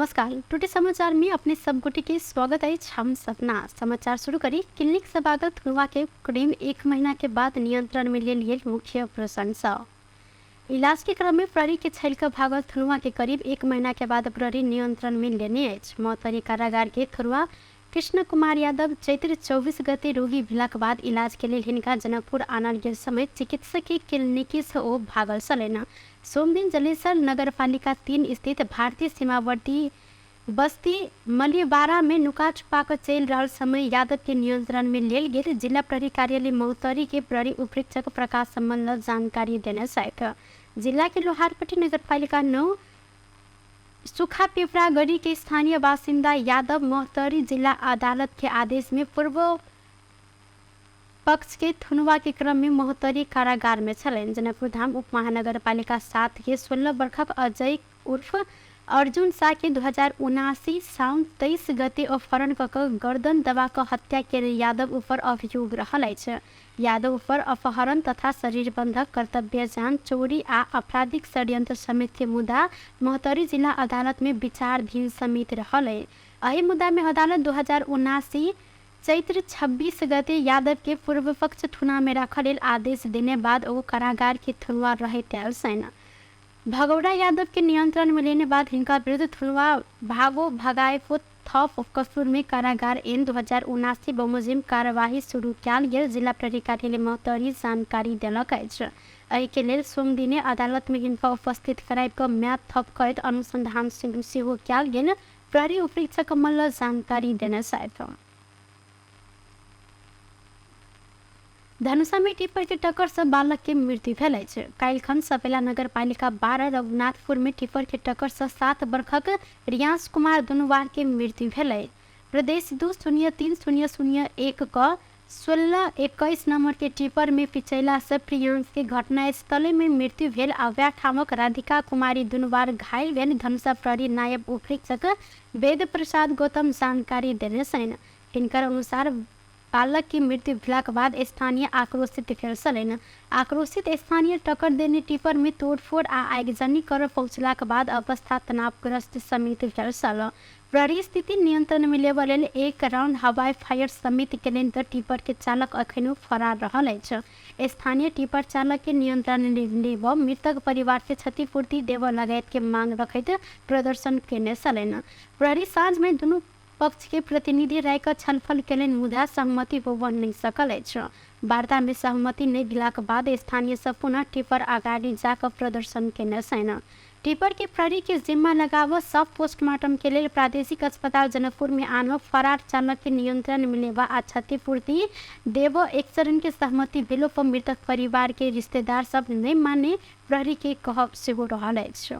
नमस्कार, टुटे समाचार में अपने सब गोटे के स्वागत है। हम सपना समाचार शुरू करी। क्लिनिक से भागल थुनवा के करीब 1 महीना के बाद नियंत्रण में ले लिए मुख्य प्रशंसा। इलाज के क्रम में प्रहरी के छैल के भागल थुनवा के करीब 1 महीना के बाद प्रहरी नियंत्रण में लेने अछि। मौतरी कारागार के थुनवा कृष्ण कुमार यादव चैत्र 24 गते रोगी भेलाक बाद इलाज के लेल हिनका जनकपुर आनल गेल समय चिकित्सक के क्लिनिक से ओ भागल छलनि। सोमदिन जलेसर नगरपालिका 3 स्थित भारतीय सीमावर्ती बस्ती मलिबारा में नुका छुपा कऽ चलि रहल समय यादव के नियंत्रण में लेल गेल जिला प्रहरी कार्यालय मौतरी के प्रहरी उपरीक्षक प्रकाश मल्ल जानकारी देने छथि। जिला के लोहारपट्टी नगरपालिका 9 सुखा पिपरागढ़ी के स्थानीय बासिन्दा यादव महोत्तरी जिला अदालत के आदेश में पूर्व पक्ष के थुनवा के क्रम में महोत्तरी कारागार में छलनि। जनकपुरधाम उप महानगरपालिका 7 के 16 वर्षक अजय उर्फ अर्जुन शाह के 2079 साउन 23 गते अपहरण कऽ कऽ गर्दन दबा कऽ हत्या केने यादव ऊपर अभियोग रहल अछि। यादव ऊपर अपहरण तथा शरीर बंधक, कर्तव्य जान चोरी आ आपराधिक षड्यंत्र समेत के मुद्दा महोत्तरी जिला अदालत में विचाराधीन समेत रहल अछि। एहि मुद्दा में अदालत 2079 चैत्र 26 गते यादव के पूर्व पक्ष थुना में राखल लेल आदेश देने बाद ओ कारागार के थुनवा रहैत आयल छनि। भगौड़ा यादव के नियंत्रण में लेने बाद हिनका विरुद्ध थुनवा भागो भगाएको थप कसूर में कारागार एन 2079 बमोजिम कार्यवाही शुरू कयल गेल जिला प्रहरी कार्यालय महोत्तरी जानकारी देलक अछि। एहि के लेल सोमदिने अदालत में हिनका उपस्थित कराबि कऽ म्याद थप करैत अनुसंधान सेहो कयल गेल प्रहरी उपरीक्षक मल्ल जानकारी देने छथि। धनुषा में टिप्पर के टक्कर से बालक के मृत्यु भेल अछि। काल्हिखन सपेला नगरपालिका 12 रघुनाथपुर में टिप्पर के टक्कर से 7 वर्षक रियांश कुमार दुनुवार के मृत्यु भेल अछि। प्रदेश 2 0 3 0 0 1 क 16 21 नंबर के टिप्पर में पिचैला से प्रियांश के घटनास्थले में मृत्यु भेल आ वएह ठामक राधिका कुमारी दुनुवार घायल भेल धनुषा प्रहरी नायब उपरीक्षक वेद प्रसाद गौतम जानकारी देने छनि। हिनकर अनुसार बालक के मृत्यु भेलाक बाद स्थानीय आक्रोशित भेल छलनि। आक्रोशित स्थानीय टक्कर देने टिपर में तोड़फोड़ आ आगजनी कर पहुँचलाक बाद अवस्था तनावग्रस्त समेत भेल छल। प्रहरी स्थिति नियंत्रण में लेबऽ लेल 1 राउंड हवाई फायर समेत केलनि तऽ टिपर के चालक अखनो फरार रहल अछि। स्थानीय टिपर चालक के नियंत्रण लेबऽ मृतक परिवार के क्षतिपूर्ति देबऽ लगायत के मांग रखैत प्रदर्शन केने छलनि। प्रहरी साँझ में दुनू पक्ष के प्रतिनिधि राय कऽ छलफल केलनि मुदा सहमति होबऽ नहि सकल अछि। वार्ता में सहमति नहि भेलाक बाद स्थानीय सब पुनः टिपर अगाडि जा कऽ प्रदर्शन केने छनि। टिपर के प्रहरी के जिम्मा लगाबऽ सब पोस्टमार्टम के लेल प्रादेशिक अस्पताल जनकपुर में आनब, फरार चालक के नियंत्रण में लेबऽ आ क्षतिपूर्ति देबऽ एक चरण के सहमति भेलो पर मृतक परिवार के रिश्तेदार सब नहि माने प्रहरी के कहब सेहो रहल अछि।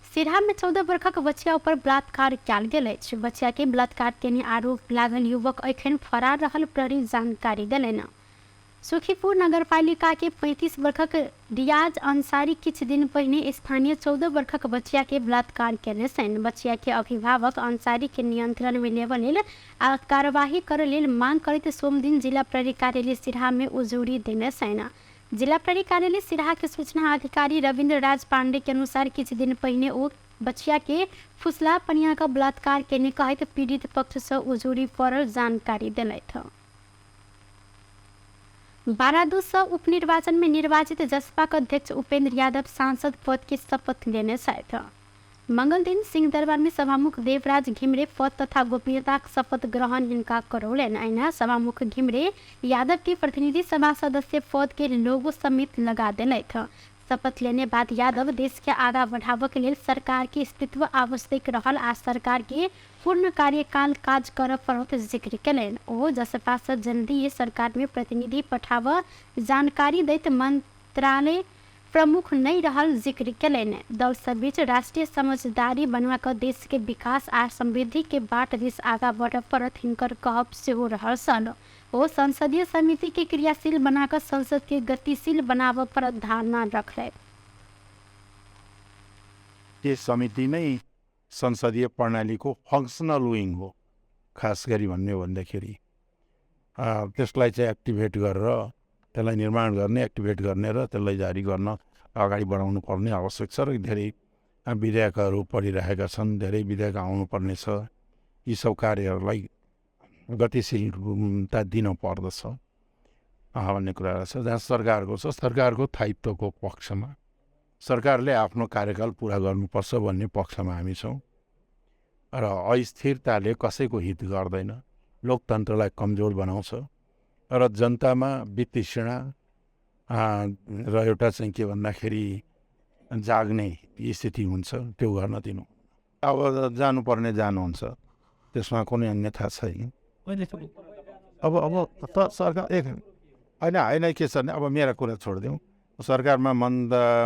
सिरहा में 14 वर्षक बचिया ऊपर बलात्कार कयल गेल अछि। बचिया के बलात्कार केने आरोप लागल युवक एखन फरार रहल प्रहरी जानकारी देलनि। सुखीपुर नगरपालिका के 35 वर्षक रियाज अंसारी किछु दिन पहिने स्थानीय 14 वर्षक बचिया के बलात्कार केने छनि। बचिया के अभिभावक अंसारी के नियंत्रण में लेबऽ लेल आ कार्यवाही करऽ लेल मांग करैत सोमदिन जिला प्रहरी कार्यालय सिरहा में उजूरी देने छनि। जिला प्रहरी कार्यालय सिरहा के सूचना अधिकारी रविन्द्र राज पांडे के अनुसार किछु दिन पहिने ओ बचिया के फुसला पनिया का बलात्कार केने कहैत पीड़ित पक्ष से उजूरी पड़ल जानकारी देलथि। 12 सँ उपनिर्वाचन में निर्वाचित जसपा के अध्यक्ष उपेंद्र यादव सांसद पद के शपथ लेने छथि। मंगल दिन सिंहदरबार में सभामुख देवराज घिमिरे पद तथा गोपनीयताक शपथ ग्रहण हिनका करौलनि। अहिना सभामुख घिमिरे यादव के प्रतिनिधि सभा सदस्य पद के लोगो समेत लगा देलथि। शपथ लेने बाद यादव देश के आगा बढ़ाबऽ के लेल सरकार के अस्तित्व आवश्यक रहल आ सरकार के पूर्ण कार्यकाल काज करऽ पड़त जिक्र केलनि। ओ जसपा सँ जल्दीए सरकार में प्रतिनिधि पठाबऽ जानकारी दैत मंत्रालय प्रमुख नहि रहल जिक्र केलनि। दल सब बीच राष्ट्रीय समझदारी बना कऽ देश के विकास आ समृद्धि के बाट दिस आगा बढ़ऽ पड़त हिनकर कहब सेहो रहल छल। ओ संसदीय समिति के क्रियाशील बना कऽ संसद के गतिशील बनाबऽ पड़त धारणा रखलथि। त्यो समिति नै संसदीय प्रणालीको फङ्सनल विङ हो, खास गरी भन्ने हो भन्दाखेरि त्यसलाई चाहिँ एक्टिभेट गरेर त्यसलाई निर्माण गर्ने, एक्टिभेट गर्ने र त्यसलाई जारी गर्न अगाडि बढाउनु पर्ने आवश्यक छ र धेरै विधेयकहरू परिरहेका छन्, धेरै विधेयक आउनुपर्ने छ। यी सब कार्यहरूलाई गतिशीलता दिन पर्दछ भन्ने कुरा छ। जहाँ सरकारको छ, सरकारको स्थायित्वको पक्षमा, सरकारले आफ्नो कार्यकाल पुरा गर्नुपर्छ भन्ने पक्षमा हामी छौँ र अस्थिरताले कसैको हित गर्दैन, लोकतन्त्रलाई कमजोर बनाउँछ र जनतामा वितृष्णा र एउटा चाहिँ के भन्दाखेरि जाग्ने स्थिति हुन्छ, त्यो गर्न दिनु। अब जानुपर्ने जानुहुन्छ, त्यसमा कुनै अन्यथा छैन। अब अब त सरकार एक होइन होइन के छ भने अब मेरा कुरा छोडिदिउँ, सरकारमा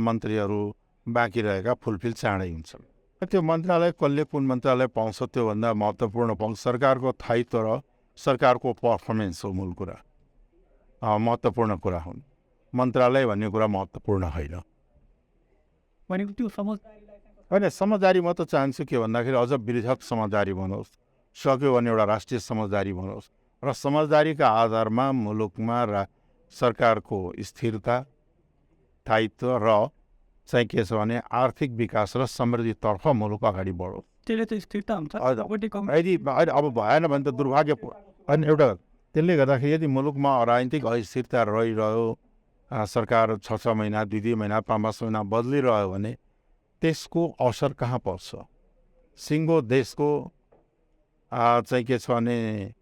मन्त्रीहरू बाँकी रहेका फुलफिल चाँडै हुन्छन्। त्यो मन्त्रालय कसले कुन मन्त्रालय पाउँछ त्योभन्दा महत्त्वपूर्ण पाउँछ सरकारको स्थायित्व र सरकारको पर्फर्मेन्स हो मूल कुरा, महत्त्वपूर्ण कुरा हुन्। मन्त्रालय भन्ने कुरा महत्त्वपूर्ण होइन। होइन, समझदारी म त चाहन्छु के भन्दाखेरि अझ वृहत समझदारी बनोस्, सक्यो भने एउटा राष्ट्रिय समझदारी बनोस् र समझदारीका आधारमा मुलुकमा सरकारको स्थिरता, स्थायित्व र चाहिँ के छ भने आर्थिक विकास र समृद्धितर्फ मुलुक अगाडि बढोस्। त्यसले त स्थिरता हुन्छ। यदि अब भएन भने त दुर्भाग्य। अनि एउटा त्यसले गर्दाखेरि यदि मुलुकमा राजनीतिक अस्थिरता रहिरह्यो, सरकार 6-6 महिना, 2-2 महिना, 5-5 महिना बदलिरह्यो भने त्यसको असर कहाँ पर्छ? सिङ्गो देशको चाहिँ के छ भने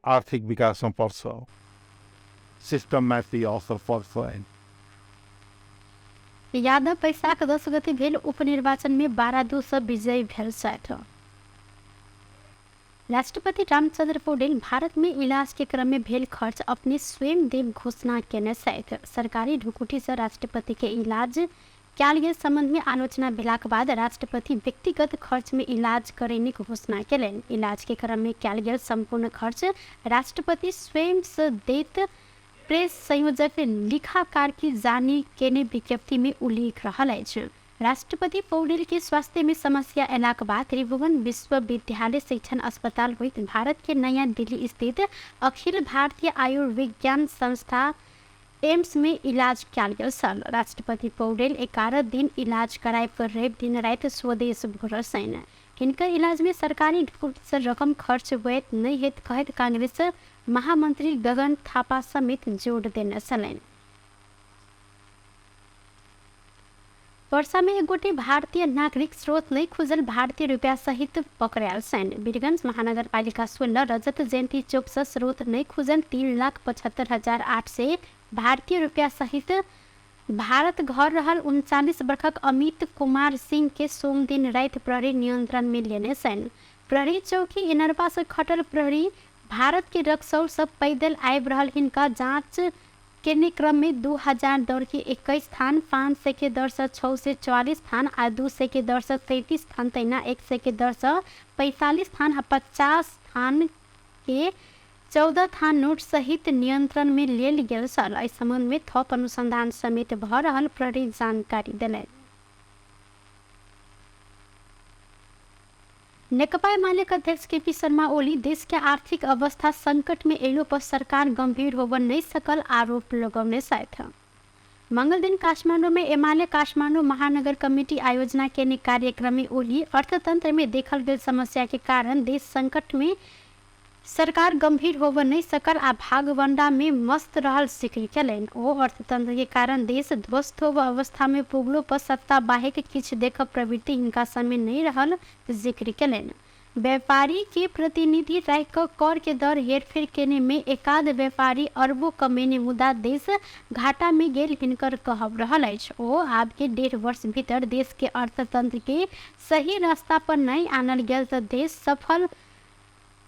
आर्थिक विकासमा पर्छ, सिस्टममाथि असर पर्छ। यादव वैशाख 10 गते भेल उपनिर्वाचन में 12-2 से विजयी भेल छथि। राष्ट्रपति रामचंद्र पौडेल भारत में इलाज के क्रम में भेल खर्च अपने स्वयं देव घोषणा केने छथि। सरकारी ढुकुटी से राष्ट्रपति के इलाज कयल गेल संबंध में आलोचना भेलाक बाद राष्ट्रपति व्यक्तिगत खर्च में इलाज करेने घोषणा केलनि। इलाज के क्रम में कयल गेल संपूर्ण खर्च राष्ट्रपति स्वयं से देत प्रेस संयोजक लिखा कार्की जानी केने विज्ञप्ति में उल्लेख रहल अछि। राष्ट्रपति पौडेल के स्वास्थ्य में समस्या अयलाक बाद त्रिभुवन विश्वविद्यालय शिक्षण अस्पताल होइत भारत के नया दिल्ली स्थित अखिल भारतीय आयुर्विज्ञान संस्था एम्स में इलाज कयल गेल छल। राष्ट्रपति पौडेल 11 दिन इलाज कराए पर रवि दिन राति स्वदेश घुरल छनि। हिनकर इलाज में सरकारी से रकम खर्च होइत नहि हेत कहैत कांग्रेस महामंत्री गगन थापा समेत जोड़ देने छलनि। वर्षा में एक गोटे भारतीय नागरिक स्रोत नहि खुजल भारतीय रुपया सहित पकड़ायल छनि। वीरगंज महानगरपालिका 16 रजत जयंती चौक से स्रोत नहि खुजल 3,75,800 भारतीय रुपया सहित भारत घर रहल 39 वर्षक अमित कुमार सिंह के सोमदिन राति प्रहरी नियंत्रण में लेने छनि। प्रहरी चौकी इनरवा से खटल प्रहरी भारत के रक्सौल से पैदल आबि रहल हिनका जाँच केने क्रम में 2000 दर के 21 थान, 500 के दर से 644 थान आ 200 के दर से 33 थान, तहिना 100 के दर से 45 थान आ 50 थान के 14 थान नोट सहित नियंत्रण में लेल गेल छल। एहि संबंध में थप अनुसंधान समेत भऽ रहल प्रहरी जानकारी देलनि। नेकपा एमाले अध्यक्ष केपी शर्मा ओली देश के आर्थिक अवस्था संकट में एलो पर सरकार गंभीर होबऽ नहीं सकल आरोप लगौने छथि। मंगल दिन काठमांडू में एमाले काठमांडू महानगर कमेटी आयोजना केने कार्यक्रम में ओली अर्थतंत्र में देखल गेल समस्या के कारण देश संकट में सरकार गंभीर होबऽ नहीं सकल आ भागवंडा में मस्त रहल जिक्र केलनि। ओ अर्थतंत्र के कारण देश ध्वस्त होबऽ अवस्था में पुगलो पर सत्ता बाहेक किछु देखब प्रवृत्ति हिनका समय नहीं रहल जिक्र केलनि। व्यापारी के प्रतिनिधि राखि कऽ कर के दर हेरफेर केने में एकाध व्यापारी अरबों कमेने मुदा देश घाटा में गेल हिनकर कहब रहल अछि। ओ आब के 1.5 वर्ष भीतर देश के अर्थतंत्र के सही रास्ता पर नहीं आनल गेल तऽ देश सफल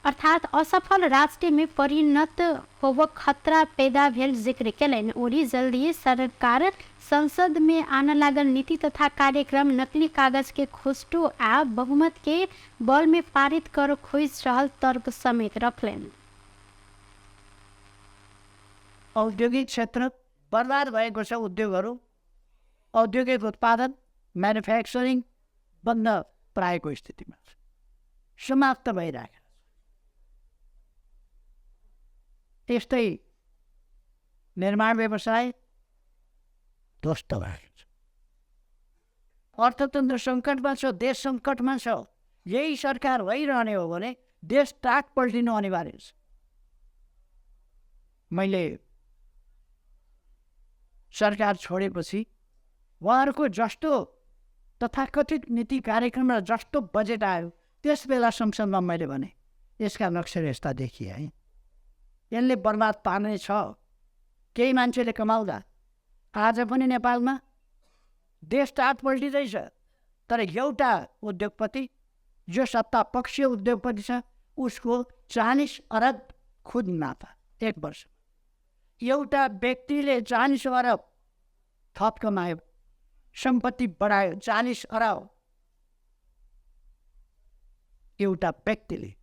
अर्थात असफल राष्ट्र में परिणत होबक खतरा पैदा भेल जिक्र केलनि। ओली जल्दी सरकार संसद में आने लागल नीति तथा कार्यक्रम नकली कागज के खोजटो आ बहुमत के बल में पारित कर खोजि रहल तर्क समेत रखलनि। औद्योगिक क्षेत्र बर्बाद भएको छ, उद्योगहरू, औद्योगिक उत्पादन, म्यानुफ्याक्चरिङ बन्द प्रायको स्थितिमा समाप्त भइरहेको। त्यस्तै निर्माण व्यवसाय ध्वस्त भएको छ। अर्थतन्त्र सङ्कटमा छ, देश सङ्कटमा छ। यही सरकार भइरहने हो भने देश टाक पल्टिनु अनिवार्य छ। मैले सरकार छोडेपछि उहाँहरूको जस्तो तथाकथित नीति कार्यक्रम र जस्तो बजेट आयो त्यस बेला संसदमा मैले भने यसका लक्षण यस्ता देखिए है, यसले बर्बाद पार्ने छ। केही मान्छेले कमाउँदा आज पनि नेपालमा देश टाट पल्टिँदैछ, तर एउटा उद्योगपति जो सत्ता पक्षीय उद्योगपति छ उसको 40 अरब खुद नाफा एक वर्ष। एउटा व्यक्तिले 40 अरब थप कमायो, सम्पत्ति बढायो, 40 अरब एउटा व्यक्तिले।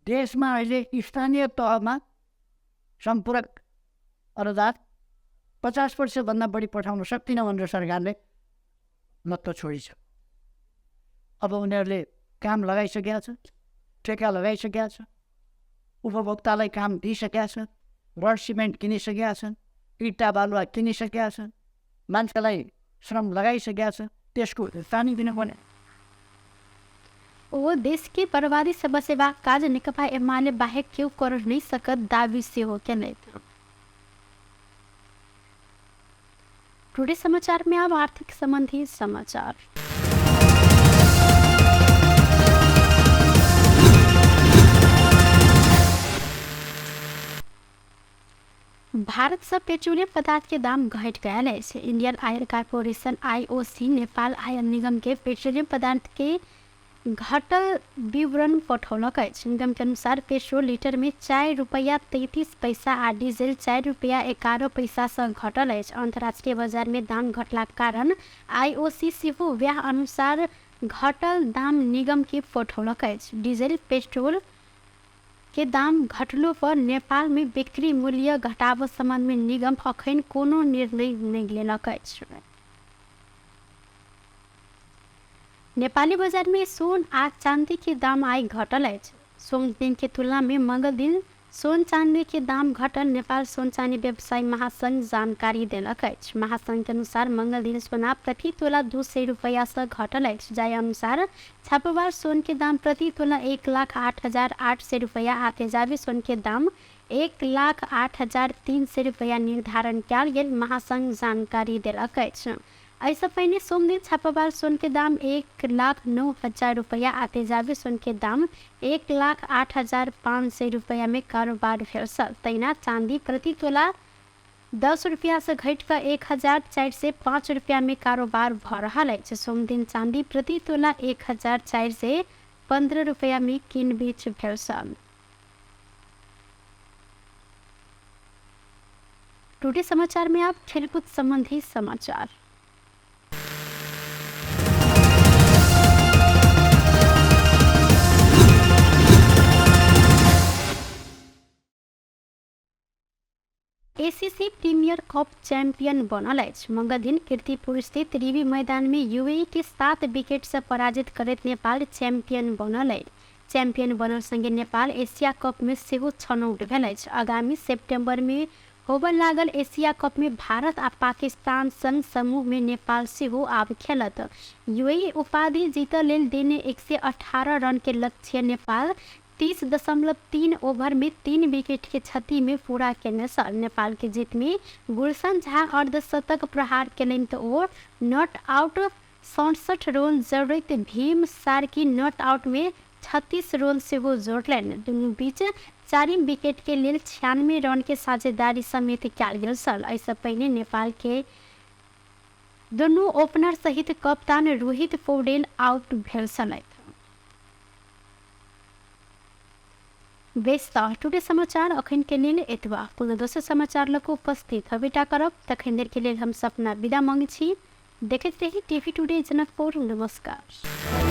देशमा अहिले स्थानीय तहमा सम्पूरक अनुदान 50% भन्दा बढी पठाउन सक्दिनँ भनेर सरकारले नत्तो छोडिछ। अब उनीहरूले काम लगाइसकेका छ, ठेका लगाइसकेका छ, उपभोक्तालाई काम दिइसकेका छ, रड सिमेन्ट किनिसकेका छन्, इँटा बालुवा किनिसकेका छन्, मान्छेलाई श्रम लगाइसकेका छ, त्यसको भुक्तानी दिनुपर्ने। ओ देश के बर्बादी से बचेबाक काज नेकपा एमाले बाहेक केओ कर नहि सकत दावी सेहो केलथि। टुडे समाचार में अब आर्थिक संबंधी समाचार। भारत से पेट्रोलियम पदार्थ के दाम घट गया अछि। Indian oil corporation IOC Nepal oil निगम के पेट्रोलियम पदार्थ के घटल विवरण पठौलक अछि। निगम के अनुसार पेट्रोल लीटर में 4 रुपया 33 पैसा आ डीजल 4 रुपया 11 पैसा से घटल अछि। अंतर्राष्ट्रीय बाजार में दाम घटलाक कारण आईओसी सेहो वएह अनुसार घटल दाम निगम के पठौलक अछि। डीजल पेट्रोल के दाम घटलो पर नेपाल में बिक्री मूल्य घटाबऽ संबंध में निगम अखन कोनो निर्णय नहि लेलक अछि। नेपाली बाजार में सोन आ चांदी के दाम आइ घटल अछि। सोम दिन के तुलना में मंगल दिन सोन चांदी के दाम घटल नेपाल सोन चांदी व्यवसायी महासंघ जानकारी देलक अछि। महासंघ के अनुसार मंगल दिन सोना प्रति तोला 200 रुपया से घटल अछि। जाहि अनुसार छापावार सोन के दाम प्रति तोला 1,08,800 रुपया आ तेजाबी सोन के दाम 1,08,300 रुपया निर्धारण कयल गेल महासंघ जानकारी देलक अछि। एहिसँ पहिने सोमदिन छापावार सोन के दाम 1,09,000 रुपया आ तेजाबी सोन के दाम 1,08,500 रुपया में कारोबार भेल छल। तहिना चांदी प्रति तोला 10 रुपया से घटि कऽ 1,405 रुपया में कारोबार भऽ रहल अछि। सोमदिन चांदी प्रति तोला 1,415 रुपया में किन बेच भेल छल। टुडे समाचार में आप खेलकूद संबंधी समाचार। एसीसी प्रीमियर कप चैंपियन बनल अछि। मंगल दिन कीर्तिपुर स्थित रिवी मैदान में यूएई के 7 विकेट से पराजित करैत नेपाल चैंपियन बनल अछि। चैंपियन बनल संगे नेपाल एशिया कप में सेहो छनौट भेल अछि। आगामी सितंबर में होबय लागल एशिया कप में भारत आ पाकिस्तान संग समूह में नेपाल सेहो आब खेलत। यूएई उपाधि जीतऽ लेल देने 118 रन के लक्ष्य नेपाल 30.3 ओवर में 3 विकेट के क्षति में पूरा केने छल। नेपाल के जीत में गुलशन झा अर्धशतक प्रहार केलनि तऽ ओ not out 67 run जोड़ैत भीम सार्की not out में 36 रन सेहो जोड़लनि। दुनू बीच 4 विकेट के लेल 96 रन के साझेदारी समेत कयल गेल छल। एहिसँ पहिने नेपाल के दुनू ओपनर सहित कप्तान रोहित पौडेल आउट भेल छलथि। बेस तऽ टुडे समाचार अखन के लेल एतबा। कोनो दोसर समाचार लऽ कऽ उपस्थित हबेटा करब। तखन देर के लेल हम सपना विदा मांगै छी। देखैत रही टीवी टुडे जनकपुर। नमस्कार।